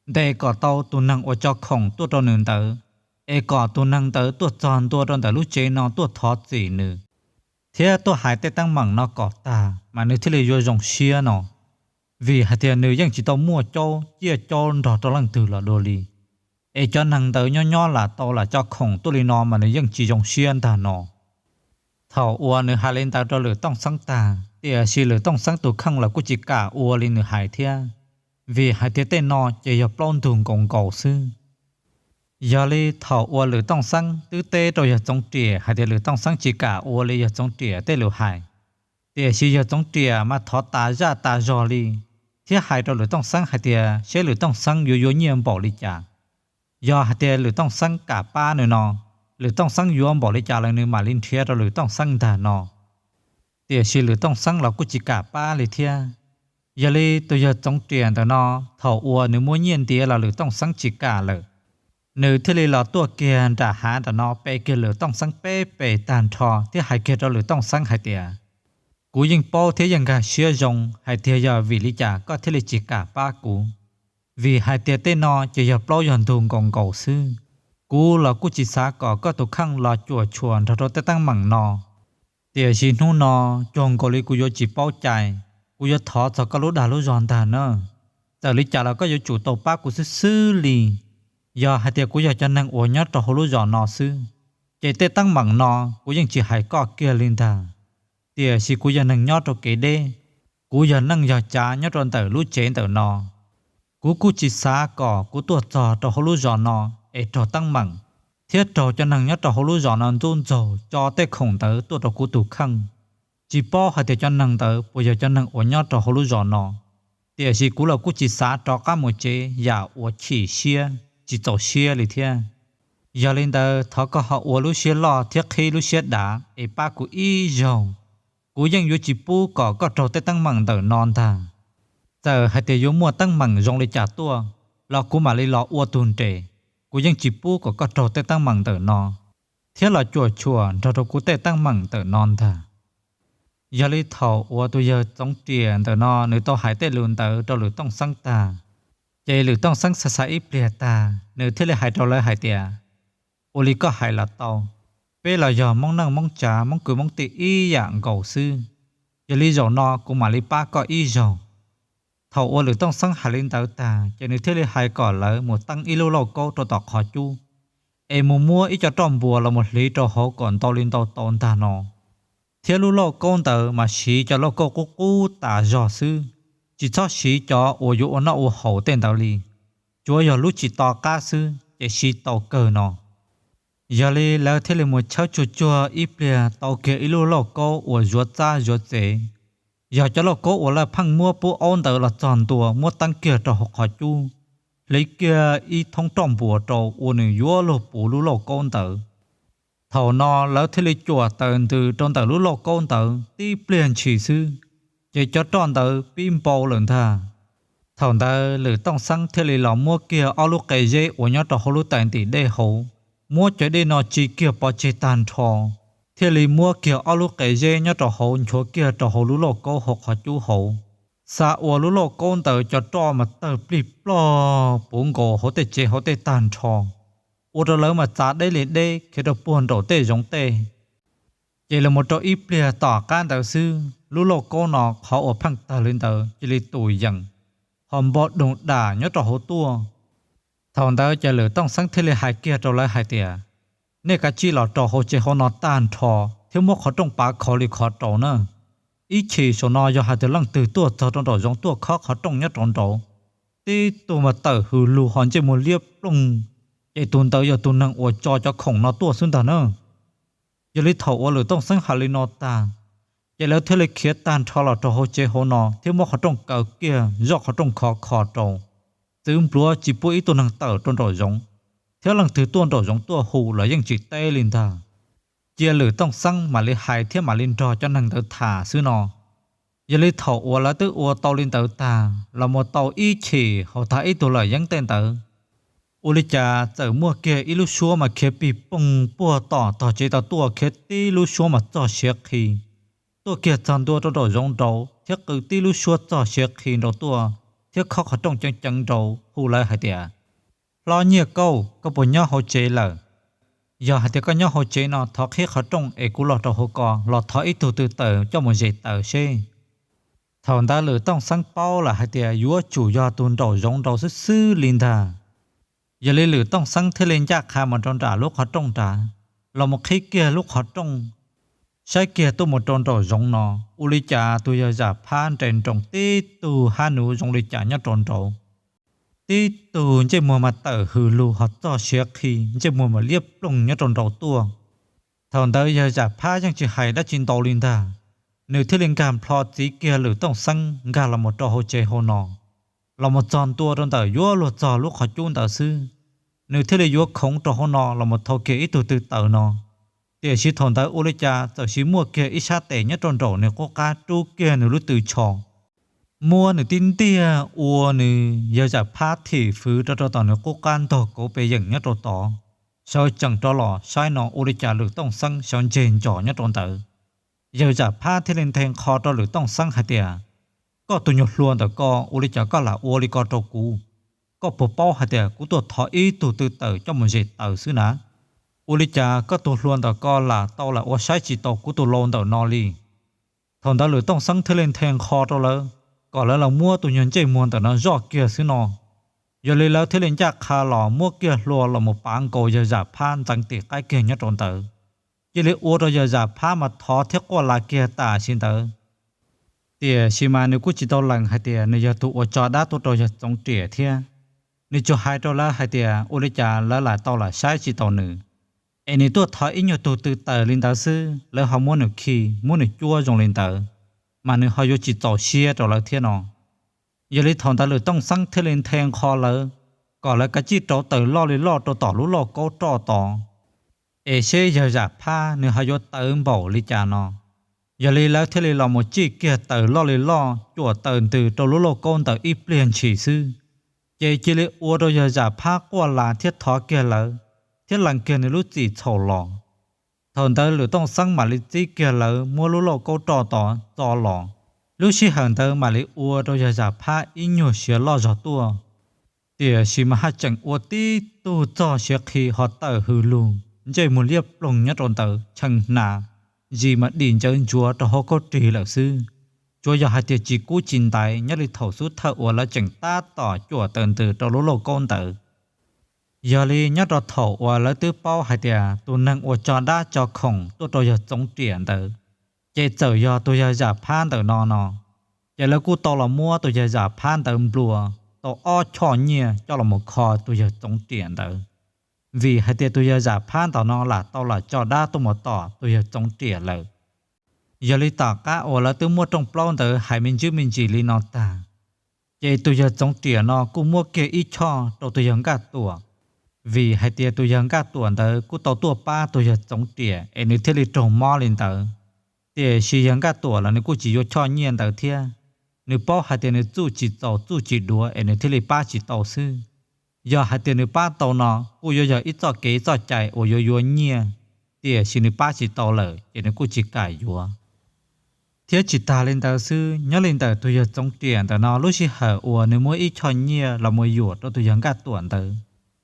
ntes kom tau tus neeg uas tso khoom tuaj rau nws ntawd, es kom tus neeg ntawd tuaj txog ntua rau ntawm lub tsev no tuaj thov txim nws, thiab tuaj hais tej teeb meem no kom tag mas nws thiaj li yuav zoo siab no. Vim hais tias nws yeej tsis tau muaj caub ciaj caub nrog rau leej twg los dua li, es cov neeg ntawd nyob nyob lam tau lam tso khoom tuaj li no mas nws yeej tsis zoo siab ntag no. Thaum uas nws hais li ntawd rau Lwm Tooj Xeeb tag, tiam sis Lwm Tooj Xeeb tus kheej los kuj tsis kam ua li nws hais thiab, vim hais tias tej no ces yog plaub ntug nkaus nkaus xwb. Yog li thaum uas Lwm Tooj Xeeb twb teb rau yawg Txoov Riam hais tias Lwm Tooj Xeeb tsis kam ua li yawg Txoov Riam tej lus hais, tiam sis yawg Txoov Riam mas thov tas zaj tas zog li, thiab hais rau Lwm Tooj Xeeb hais tias seb Lwm Tooj Xeeb yuav yuav nyiaj npaum li cas. Yog hais tias Lwm Tooj Xeeb kam pab nws no, Lwm Tooj Xeeb yuav npaum li cas los nws mam li nrhiav rau Lwm Tooj Xeeb ntag no. Tiam sis Lwm Tooj Xeeb los kuj tsis kam pab li thiab. Yog li tus yawg Txoov Riam ntawm no, thaum uas nws muab nyiaj ntiav los Lwm Tooj Xeeb tsis kam lawm, nws thiaj li los tuaj kiag nram hav nram no pe kiag Lwm Tooj Xeeb peb pes tag nrho thiab hais kiag rau Lwm Tooj Xeeb hais tias, kuv yeej paub thiab yeej nkag siab zoo hais tias yog vim li cas koj thiaj li tsis kam pab kuv. Vim hais tias tej no ces yog plaub yog ntug nkaus nkaus xwb. Kuv los kuj tsis xav kom koj tus kheej los cuam tshuam nrog rau tej teeb meem no. Tiam sis hnub no, cuag nkaus li kuv yuav tsis paub cai, kuv yuav thov txog koj lub dag lub zog ntag na. Txawm li cas los koj yuav tsum tau pab kuv xwb xwb li. Yog hais tias kuv yog cov neeg uas nyob rau hauv lub zos no xwb, ces tej teeb meem no kuv yeej tsis hais koj kiag li ntag. Tiam sis kuv yog neeg nyob rau kev deb, kuv yog neej yog tsav nyob rau ntawm lub tsev ntawm no. Kuv kuj tsis xav kom kuv tuaj txog rau hauv lub zos no es raug teeb meem, thiab raug cov neeg nyob rau hauv lub zos no ntxub ntxaug tso tej khoom ntawd tuaj rau kuv tus kheej. Tsis paub hais tias cov neeg ntawd puas yog cov neeg uas nyob rau hauv lub zos no, tiam sis kuv los kuj tsis xav rov qab mus tsev yam uas chim siab tsis txaus siab li thiab. Yog li ntawd thov koj ho ua lub siab loj thiab qhib lub siab dav es pab kuv ib zaug. Kuv yeej yuav tsis pub kom koj raug tej teeb meem ntawm no ntag. Txawm hais tias yuav muaj teeb meem zoo li cas tuaj, los kuv mam li los ua tus nres. Kuv yeej tsis pub kom koj raug tej teeb meem ntawm no, thiab los cuam tshuam nrog rau kuv tej teeb meem ntawm no ntag. Yog li thaum uas tus yawg Txoov Riam ntawm no nws tau hais tej lus ntawd rau Lwm Tooj Xeeb tag, ces Lwm Tooj Xeeb xav xav ib pliag tag, nws thiaj li hais rau lawv hais tias, ua li koj hais los tau, peb los yog Hmoob neej Hmoob tsav Hmoob kwv Hmoob tij ib yam nkaus xwb. Yog li zaum no kuv mam li pab koj ib zaug. Thaum uas Lwm Tooj Xeeb hais li ntawd tag, ces nws thiaj li hais kom lawv mus teeb ib lub lauj kaub rau tom qhov cub, es mus muab ib co roj npuas los mus hliv rau hauv kom ntau li ntau tau ntag no. Thiab lub lauj kaub ntawd mas siv cov lauj kaub qub qub tas zog xwb, tsis txhob siv cov uas yuav ua noj ua haus tej ntawd li. tsuav yog lub tsis to qab xwb ces siv tau kawg no. Yog li lawv thiaj li mus tshawb tsuag tsuag ib pliag tau kiag ib lub lauj kaub uas zuav txab zuav txev, yog cov lauj kaub uas lawv pheej muab pub aub ntawd los txog ntua muab teeb kiag rau hauv qhov cub, hliv kiag ib thoob roj npuas rau ua nws yuav luag puv lub lauj kaub ntawd. Thaum no lawv thiaj li cuam taws ntws rau ntawm lub lauj kaub ntawd tib pliag ntshis xwb, ces cov roj ntawd pib npau lawm ntag. Thaum ntawd Lwm Tooj Xeeb thiaj li los muab kiag ob lub qe zeb uas nyob rau hauv lub tais ntim dej hauv, muab cov dej no tsis kiag pov tseg tag nrho, thiaj li muab kiag ob lub qe zeb nyob rau hauv nchuav kiag rau hauv lub lauj kaub hauv qhov cub hauv. Xa ua lub lauj kaub ntawd cov roj mas tawg plig plog puv nkaus hauv tej tsev hauv tej tag nrho, ua rau lawv mas txav deb li deb khiav rau puag nraum tej zoov tej. Ces los mus rau ib pliag tom qab ntawd xwb, lub lauj kaub no qhov uas pheej tawg li ntawd cia li tus yees, ho npo doog dam nyob rau hauv tuaj. Thaum ntawd ces Lwm Tooj Xeeb thiaj li hais kiag rau lawv hais tias, nej kav tsij los rau hauv tsev hauv no tag nrho thiab muab qhov rooj pav khov li khov rau na. Ib chim saum no yog hais tias leej twg tuaj txog rau nraum zoov tuaj khob qhov rooj nyob rau nraud, tib tug mas tawm hws lug ho ntsej muag liab ploog, ces tus ntawd yog tus neeg uas tso cov khoom no tuaj xwb ntag na. Yog li thaum uas Lwm Tooj Xeeb hais li no tag, ces lawv thiaj li khiav tag nrho los rau hauv tsev hauv no thiab muab qhov rooj kaw kiag, zoj qhov rooj khov kho rau, txwv npluav tsis pub ib tug neeg tawm rau nraum zoov, thiab leej twg tuaj nraum zoov tuaj hu los yeej tsis teb li ntag. Cia Lwm Tooj Xeeb mam li hais thiab mam li nrog cov neeg ntawd tham xwb no. Yog li thaum uas lawv twb ua tau li ntawd tag los mus tau ib chim hauv tag ib tug lawm yeeb tej ntawd, ua li cas txawm muaj kiag ib lub suab mas khiav pig poog puag tom tog tsev tau tuaj, khiav tib lub suab mas txog siav qhi, tuaj kiag txog ntua rau nraum zoov nraud thiab qw tib lub suab txog siav qhi nraud tuaj, thiab khob qhov rooj ceev ceev nraud hu lawv hais tias, hlob Nyiaj Kauj, koj puas nyob hauv tsev lawm? Yog hais tias koj nyob hauv tsev no thov qhib qhov rooj es kuv los rau hauv ko los thov ib tug tw taws coj mus zes taws seb. Thaum ntawd Lwm Tooj Xeeb paub lawm hais tias yuav tsum yog tus nraum zoov nraud xwb xwb li ntag. Yog li Lwm Tooj Xeeb thiaj li ncaj qha mus rau nram lub qhov rooj nrad, los mus qhib kiag lub qhov rooj, saib kiag tuaj mus rau nraum zoov no, ua li cas tus yawg Zam Phab nres nroos tib tug hab nuv zoo li cas nyob rau nraud. Tib tug ntsej muag mas tawm hws lug ho txog siav qhi, ntsej muag mas liab ploog nyob rau nraud tuaj. Thaum ntawd yawg Zam Phab yeej tsis hais dab tsi ntau li ntag, nws thiaj li nkag nplho txiv kiag Lwm Tooj Xeeb nkag los mus rau hauv tsev hauv no, los mus txog ntua rau ntawm yuav luag txog lub qhov cub ntawd xwb, nws thiaj li yuav khoov rau hauv no los mus thau kiag ib tug tw taws no. Tiam sis thaum ntawd ua li cas txawm sis muaj kiag ib sab tes nyob rau nraum nws qub qab rub kiag nws lub tw tsho, muab nws tib ntiag ua nws yawg Zam Phab thim fwv rau rau tom nws qub qab ntog kauv pes yeem nyob rau tod. Sawv tsees rov los saib no ua li cas Lwm Tooj Xeeb sawv ntseg ncos nyob rau ntawd. Yawg Zam Phab thiaj li nthe nqho rau Lwm Tooj Xeeb hais tias, koj tus nyuag hluas ntawm ko, ua li cas koj lam ua li ko rau kuv? Koj puas paub hais tias kuv tuaj thov ib tug tw taws coj mus zes taws xwb na? Ua li cas koj tus hluas ntawm ko lam tau lam ua saib tsis taus kuv tus lau ntawm no li? Thaum ntawd Lwm Tooj Xeeb thiaj li nthe nqho rau lawv, kom lawv los muab tus nyuag ntsej muag ntawm no zoj kiag xwb no. Yog li lawv thiaj li ncaj qha los muab kiag hlua los mus pav nkaus yawg Zam Phab ntxeev tim qaib kiag nyob rau ntawd. Cia li ua rau yawg Zam Phab mas thov thiab quaj la kiag tam sim ntawd. Tiam sis mas nws kuj tsis tau lees hais tias nws yog tus ua tso dab tuaj rau yawg Txoov Riam thiab. Nws tsuas hais rau lawv hais tias ua li cas lawv lam tau lam saib tsis taus nws, es nws tuaj thov ib nyuag tug tw taws li ntawd xwb lawv ho muab nws khi, muab nws cuab zoo li ntawd, mas nws ho yuav tsis txaus siab rau lawv thiab no. Yog li thaum ntawd Lwm Tooj Xeeb thiaj li nthe nqho lawv, kom lawv kav tsij rauv taws loj li loj rau tom lub lauj kaub roj tod, es seb yawg Zam Phab nws ho yuav tawv npaum li cas no. Yog li lawv thiaj li los mus tsij kiag taws loj li loj cuam taws ntws rau lub lauj kaub ntawd ib pliag ntshis xwb, ces cia li ua rau yawg Zam Phab quaj las thiab thov kiag lawv, thiab lees kiag nws lub txim txhaum los. Thaum ntawd Lwm Tooj Xeeb mam li txib kiag lawv muab lub lauj kaub roj tod txo los. Lub sij hawm ntawd mam li ua rau yawg Zam Phab ib nyuag siav loj zog tuaj. Tiam sis mas haj tseem ua tib tug txog siav qhi ho tawm hws lug, ntsej muag liab ploog nyob rau ntawd, cheem hnav, zis mas dim ntsawv ntsuav rau hauv kauj rig lawm xwb. Tsuas yog hais tias tsis kub tsis ntaiv nyob li thaum xub thawj uas lawv tseem tab tom cuam taws ntws rau lub lauj kaub ntawd. Yog li nyob rau thaum uas lawv twb paub hais tias tus neeg uas tso dab tso khoom tuaj rau yawg Txoov Riam ntawd, ces txawm yog tus yawg Zam Phab ntawm no no, ces lawv kuj tau los muab tus yawg Zam Phab ntawd nplua, tau ob choj nyiaj coj los mus kho tus yawg Txoov Riam ntawd, vim hais tias tus yawg Zam Phab ntawm no lam tau lam tso dab tuaj mus tom tus yawg Txoov Riam lawm. Yog li tom qab uas lawv twb muab rooj plaub ntawd hais me ntsis me ntsis li no tag, ces tus yawg Txoov Riam no kuj muab kiag ib choj rau tus yawg Nkaj Tuam, vim hais tias tus yawg Nkaj Tuam ntawd kuj tau tuaj pab tus yawg Txoov Riam es nws thiaj li raug mob li ntawd. Tiam sis yawg Nkaj Tuam los nws kuj tsis yuav choj nyiaj ntawd thiab, nws paub hais tias nws txuj tsis txaus txuj tsis duav es nws thiaj li pab tsis tau xwb. Yog hais tias nws pab tau no kuj yuav yog ib txoj kev txoj cai uas yuav yuav nyiaj, tiam sis nws pab tsis tau lawm ces nws kuj tsis kam yuav. Thiab tsis tas li ntawd xwb, nyob li ntawm tus yawg Txoov Riam ntawm no lub sij hawm uas nws muab ib choj nyiaj los mus yuam rau tus yawg Nkaj Tuam ntawd,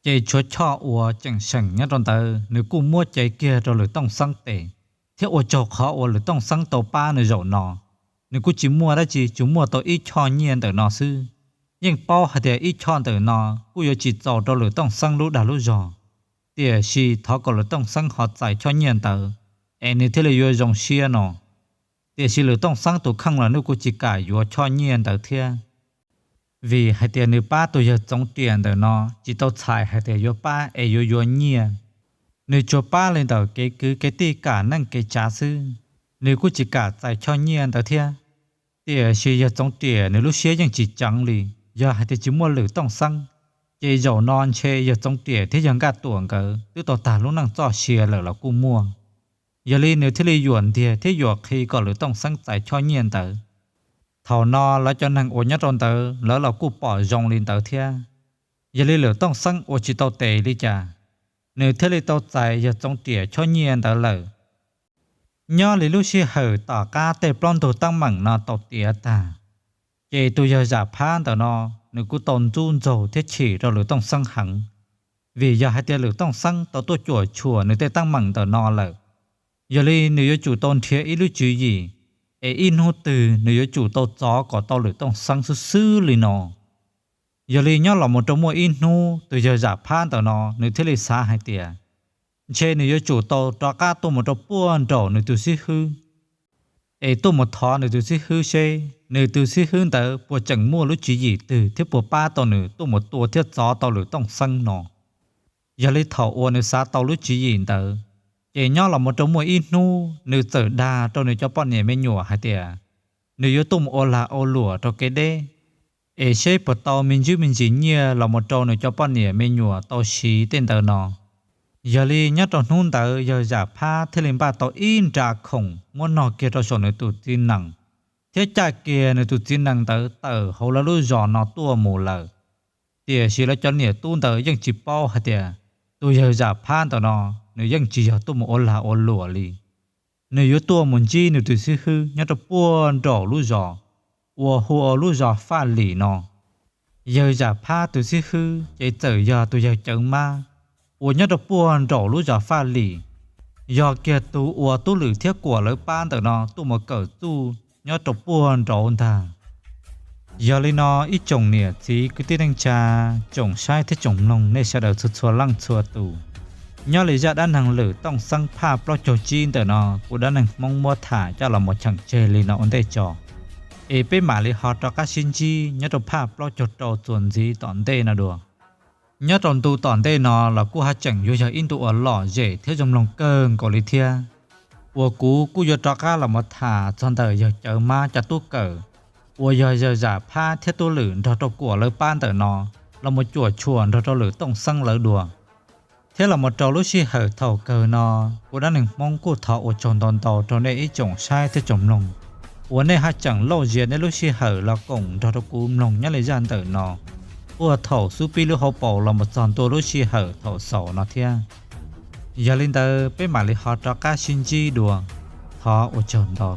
ces tshuav choj uas tseem seem nyob rau ntawd nws kuj muab cev kiag rau Lwm Tooj Xeeb tes, thiab ua tsaug qhov uas Lwm Tooj Xeeb tau pab nws zaum no. Nws kuj tsis muaj dab tsi, tsuas muaj tau ib choj nyiaj ntawm no xwb. Yeej paub hais tias ib choj ntawm no kuj yuav tsis txaus rau Lwm Tooj Xeeb lub dag lub zog, tiam sis thov kom Lwm Tooj Xeeb ho txais choj nyiaj ntawd es nws thiaj li yuav zoo siab no. Tiam sis Lwm Tooj Xeeb tus kheej los nws kuj tsis kam yuav choj nyiaj ntawd thiab, vim hais tias nws pab tus yawg Txoov Riam ntawm no tsis tau txhais hais tias yuav pab es yuav yuav nyiaj. Nws tsuas pab li ntawm kev kwv kev tij kam neej kev tsav xwb, nws kuj tsis kam txais choj nyiaj ntawd thiab. Tiam sis yawg Txoov Riam nws lub siab yeej tsis ceev li, yog hais tias tsis muaj Lwm Tooj Xeeb, ces zaum no ntshe yawg Txoov Riam thiab yawg Nkaj Tuam nkawd twb tau tag lub neej txoj sia lawm los kuj muaj. Yog li nws thiaj li yuam ntiag thiab yuam qhi kom Lwm Tooj Xeeb txais choj nyiaj ntawd. Thaum no lawv cov neeg uas nyob rau ntawd lawv los kuj pom zoo li ntawd thiab. Yog li Lwm Tooj Xeeb ua tsis tau tes li cas, nws thiaj li tau txais yawg Txoov Riam choj nyiaj ntawd lawm. Nyob li lub sij hawm tom qab tej plaub ntug teeb meem no tau tiav tag, ces tus yawg Zam Phab ntawm no nws kuj tau ntxub ntxaug thiab chim rau Lwm Tooj Xeeb heev, vim yog hais tias Lwm Tooj Xeeb tau tuaj cuam tshuam nws tej teeb meem ntawm no lawm. Yog li nws yuav tsum tau nrhiav ib lub tswv yim, es ib hnub twg nws yuav tsum tau txov kom tau Lwm Tooj Xeeb xwb xwb li no. Yog li nyob los mus rau muaj ib hnub tus yawg Zam Phab ntawm no nws thiaj li xav hais tias, ntshe nws yuav tsum tau rov qab tuaj mus rau puag nraum nws tus xib hwb, es tuaj mus thov nws tus xib hwb seb nws tus xib hwb ntawd puas tseem muaj lub tswv yim twg thiab puas pab tau nws tuaj mus tua thiab txov tau Lwm Tooj Xeeb no. Yog li thaum uas nws xav tau lub tswv yim ntawd, ces nyob los mus rau muaj ib hnub nws txawm dag rau nws cov poj niam me nyuam hais tias, nws yuav tuaj mus ua lag ua luam rau kev deb, es seb puas tau me ntsis me ntsis nyiaj los mus rau nws cov poj niam me nyuam tau siv tej ntawd no. Yog li nyob rau hnub ntawd yawg Zam Phab thiaj li npaj tau ib nra khoom muab nog kiag rau saum nws tus txiv nees, thiab caj kiag nws tus txiv nees ntawd tawm hauv lawv lub zos no tuaj mus lawm. Tiam sis lawv cov niam tub ntawd yeej tsis paub hais tias tus yawg Zam Phab ntawm no nws yeej tsis yog tuaj mus ua lag ua luam li. Nws yuav tuaj mus ntsib nws tus xib hwb nyob rau puag nraum lub zos uas hu ua lub zos Faj Lim no. Yawg Zam Phab tus xib hwb ces txawm yog tus yawg Cawv Mab uas nyob rau puag nraum lub zos Faj Lim, yog kiag tus uas Tub Lwm thiab Kuam lawv pab ntawm no tuaj mus kawm txuj nyob rau puag nraud ntag. Yog li no ib tsoom niam txiv kwv tij neej tsa, tsoom saib thiab tsoom mloog nej sawv daws txhua txhua leej txhua tus, nyob li zaj dab neeg Lwm Tooj Xeeb phaj plaub caug tsib ntawm no kuv Dab Neeg Hmoob muab tham coj los mus cheem tseg li no ua ntej tso, es peb mam li ho rov qab sib ntsib nyob rau phaj plaub caug rau txuas ntxiv tom ntej no dua. Nyob rau ntu tom ntej no los kuj haj tseem yuav yog ib ntu uas lom zem thiab zoo mloog kawg nkaus li thiab, uas kuv kuj yuav rov qab los mus tham txog ntawm yawg Cawv Mab cov tub kawm uas yog yawg Zam Phab thiab Tub Lwm nrog rau Kuam lawv pab ntawm no los mus cuam tshuam nrog rau Lwm Tooj Xeeb lawv dua. Thiab los mus rau lub sij hawm thaum kawg no, kuv Dab Neeg Hmoob kuj thov ua tsaug ntau ntau rau nej ib tsoom saib thiab tsoom mloog uas nej haj tseem lauj zias nej lub sij hawm los koom nrog rau kuv mloog nyob li zaj ntawm no puag thaum xub pib lub hauv paus los mus txog ntua lub sij hawm thaum xaus no thiab. Yog li ntawd peb mam li ho rov qab sib ntsib dua. Thov ua tsaug ntau.